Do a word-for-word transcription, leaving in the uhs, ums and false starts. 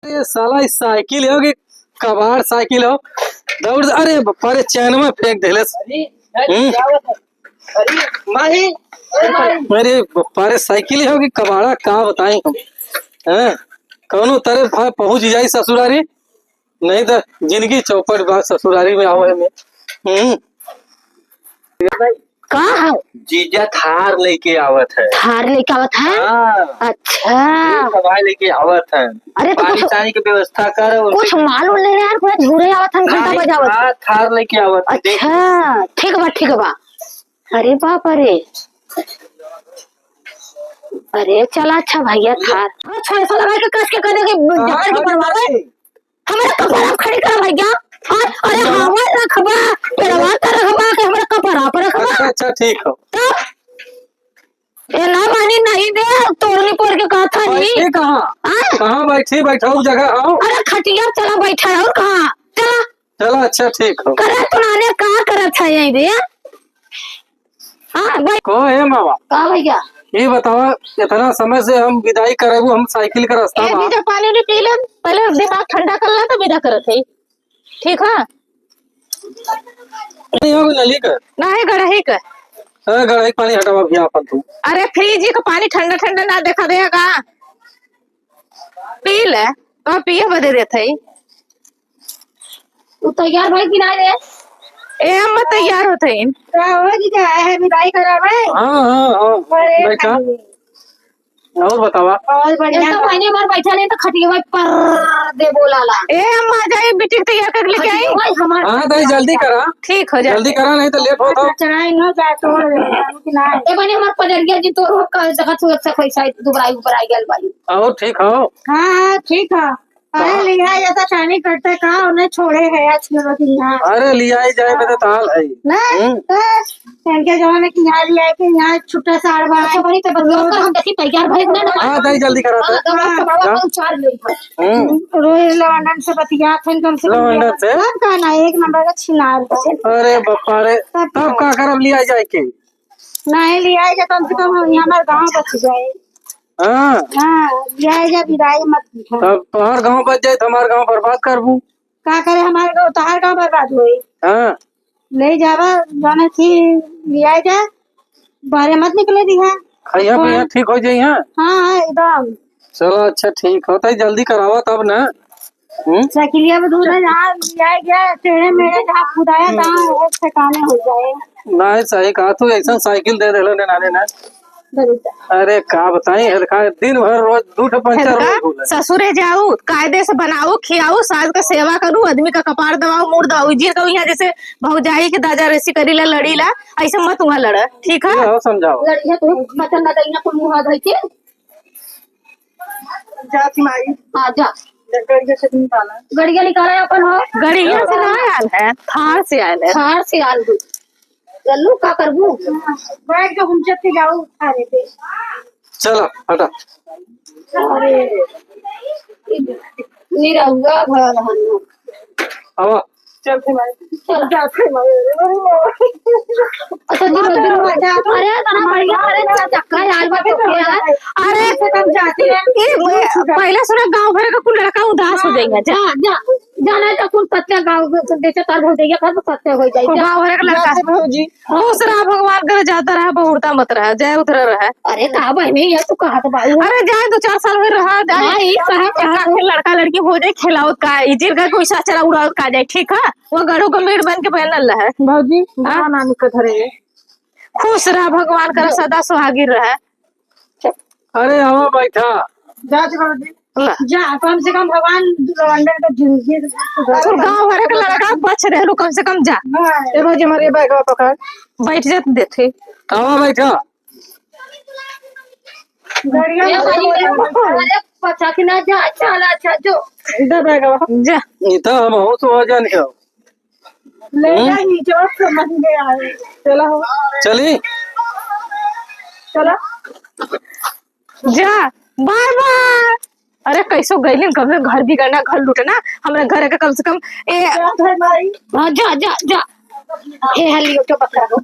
अरे साला, ई साइकिल हो कि कबाड़ साइकिल हो? दौड़, अरे बाप रे, चैनवा फेंक देले। अरे, अरे, हम्म। क्या बात है? अरे, माही, अरे, माही। अरे बाप रे, साइकिल हो कि कबाड़ा, का बताई हम? हैं? कौनो तरह भाई पहुंच जाई ससुरारी, नहीं तो जिंदगी चौपट बा ससुरारी में आवे में। हम्म। का है? जीजा थार लेके आवत है। थार लेके आवत है? हाँ। अच्छा। ये सवाल लेके आवत है। अरे तो पानी कुछ, पानी के व्यवस्था कर, कुछ माल उल ले ले यार, पूरा झूरे आवत है, घंटा नहीं, बजावत। हाँ, थार लेके आवत है, देख। अच्छा, ठीक बा, ठीक बा। अरे बाप रे। अरे चला, अच्छा भैया, थार। अच्छा, ऐसा लगा कि कस के करेंगे, हाँ, झाड़ के हाँ, बनवावे। हाँ। हमारे कपड़ा खड़ी कर भैया। हाँ, अरे हाँ। हवा रखबा, पेड़वा त रखबा, कि हमारे कपड़ा पर रखबा। अच्छा, अच्छा, ठीक हो। तब ए ना मानी नहीं दे, तोड़नी पोर के कहा था नहीं। बैठी कहाँ? हाँ? कहाँ बैठी? बैठाऊ जगह हो। अरे खटिया चला बैठा है, और कहाँ? चला। चला, अच्छा, ठीक हो। करे तो नाने का करत है यहीं बे? हाँ, भाई। को है मामा? का भैया? ये बतावा, इतना समय से हम विदाई करेबू, हम साइकिल का रास्ता ए, बा। मीठा पानी नहीं पी ले, पहले दिमाग ठंडा कर ला तो विदा करत है। ठीक है? नहीं हो नली का? नहीं, गड़ही का। अरे गड़ही पानी हटावा भैया अपन तू। अरे फ्रिज का पानी ठंडा ठंडा ना देखा देगा। पी ले, तो पिए बदे देत है। तू तैयार भाई कि ना रे? ए, हम तैयार होत हई। का हो जीजा, आए है विदाई करावे? हाँ, हाँ, हाँ। अरे बैठा। भाई। और बतावा। और बढ़िया। एक तो पहले बार बैठा नहीं तो खटिया भाई पर दे बोला ला। ए, हम आ जाए, बिटिक तैयार कर लेके आई। खटिया भाई हमार हाँ, दाई, जल्दी करा। ठीक हो जाए। जल्दी करा, नहीं तो लेट होता। चढ़ाई न जाए तो कि ना। ए, बने हमार पजरिया जी तो रोक कर जगह तू अच्छा पैसा दुबराई ऊपर आ गया भाई। और ठीक हो? हाँ, हाँ, ठीक है। अरे, हाँ। लिया ये तो चानी करते का, उन्हें छोड़े है आज के रोज यहाँ। अरे, लिया ही जाए, हाँ। बदे ताल है। ना, हम्म। तो इनके जमाने की यहाँ लिया है कि यहाँ छुट्टा साड़ बना अच्छा, है। बड़ी तो बदमाश कर, हम देखी तैयार भइल ना, ना। हाँ, दाई, जल्दी करा हाँ, था। तो हाँ। कमावा हाँ। कौन चार ले था। हम्म। रोज लवंडन से बतिया थे, कम से कम लवंडन से? सब कहना है, एक नंबर का छिनार बा। अरे, बप्पा रे, तब तब का? का करब लिया जाए के? नहीं, लिया जाए, कम से कम हम यहाँ हमारे गाँव बच जाए। हाँ। हाँ, लिया जाए, विदाई मत कीजिए। तब तोहार गाँव बच जाए, तो हमार गाँव बर्बाद करबू। का करे, हमार गाँव, तोहार गाँव बर्बाद होई। हाँ। ले जावा, जाने की लिया जाए, बाहरे मत निकले दिहा। खैया हाँ। पिया ठीक हो जाई, हाँ? हाँ, हाँ, एकदम। चलो, अच्छा, ठीक होता है, जल्दी करावा तब ना। हम्म? साइकिलिया में दूर है, जहाँ लिया गया, टेढ़े मेढ़े जहाँ कुदाया, तहाँ वो ठिकाने हो जाए। नहीं, सही कहा तू, ऐसा साइकिल दे देलो ने नाने ना। दे देता। अरे, का बताई, हल्का दिन भर रोज दू ठो पंचर हल्का रोज होला। ससुरे जाऊ, कायदे से बनाऊ, खियाऊ, सास का सेवा करू, आदमी का कपार दबाऊ, मूड़ दबाऊ, जिन कहू यहाँ जैसे भौजाई के दाजा रेसी करी ला, लड़ी ला, ऐसे मत वहाँ लड़ा, ठीक है? ये हो समझाओ। लड़िया तो पसंद ना कहीं ना कोई मुँह हाथ धोई के। जाती माई। हाँ, जा। गड़िया से निकाला। गड़िया निकाला है अपन हो। गड़िया से ना आयल है, थार से आयल है। थार से आयल है। चलू, का करबू? बैठ के घूम सकते जाओ थारे पे। चलो, हटा। अरे, निरहुआ घर हन। आवा। चलते भाई। चल। जाते भाई, अरे, अरे, अरे। अच्छा, दिन, दिन, अरे, तना बढ़िया, अरे, चक्का यार, बात हो गया। अरे, से कम जाते हैं। ए, पहले सुना, गाँव भर का कुल लड़का उदास हो जाएगा। जा, जा, जा, नहीं तो कुल सत्या गाँव, जैसे तार भौजैया का तो सत्या हो जाए। गाँव भर का लड़का। जाते भौजी। खुश रहा, भगवान करे, ज्यादा रहा, बहुरता मत रहा, जय उधर रहा। अरे, का बहनी, ये तू कहत बाऊ? अरे, जाए, दो चार साल में रहा, जाए। हाँ, ये कहा, कहा। लड़का लड़की हो जाए, खिलावत का, इजिर का कोई साचरा उड़ावत का जाए, ठीक है? वो गढ़ू को मेड़ बन के पहनल रहे। भौजी, हाँ? भगवान आने के धरे है। खुश रहा, भगवान कर सदा सुहागी रहे। अरे, आवा बैठा। जा, जा, भौजी। ला। जा, कम से कम भगवान लवंडन के जिंदगी सुधार। तू गाँव भर के लड़का बच रहलू, कम से कम जा। हाँ। ए भौजी, हमारे बैगवा पकड़। बैठ जा, देखे। आवा बैठा। गड़िया ए में भाई, से ए भाई, पचास ना जा, चल, अच्छा, जो। दे बैगवा। जा। ई तो हम हो तो आ जान के। ले हम्म? जा, ई जो समझ में आए। चला हो। चली? चला। जा, बाय बाय। अरे, कैसो गइलिन, कम से कम घर बिगड़ना, घर लूटना, हमरा घर के कम से कम, ए, जा, भाई, भाई। हाँ, जा, जा, जा। ए, हल्ली, उठो, पकड़ा हो।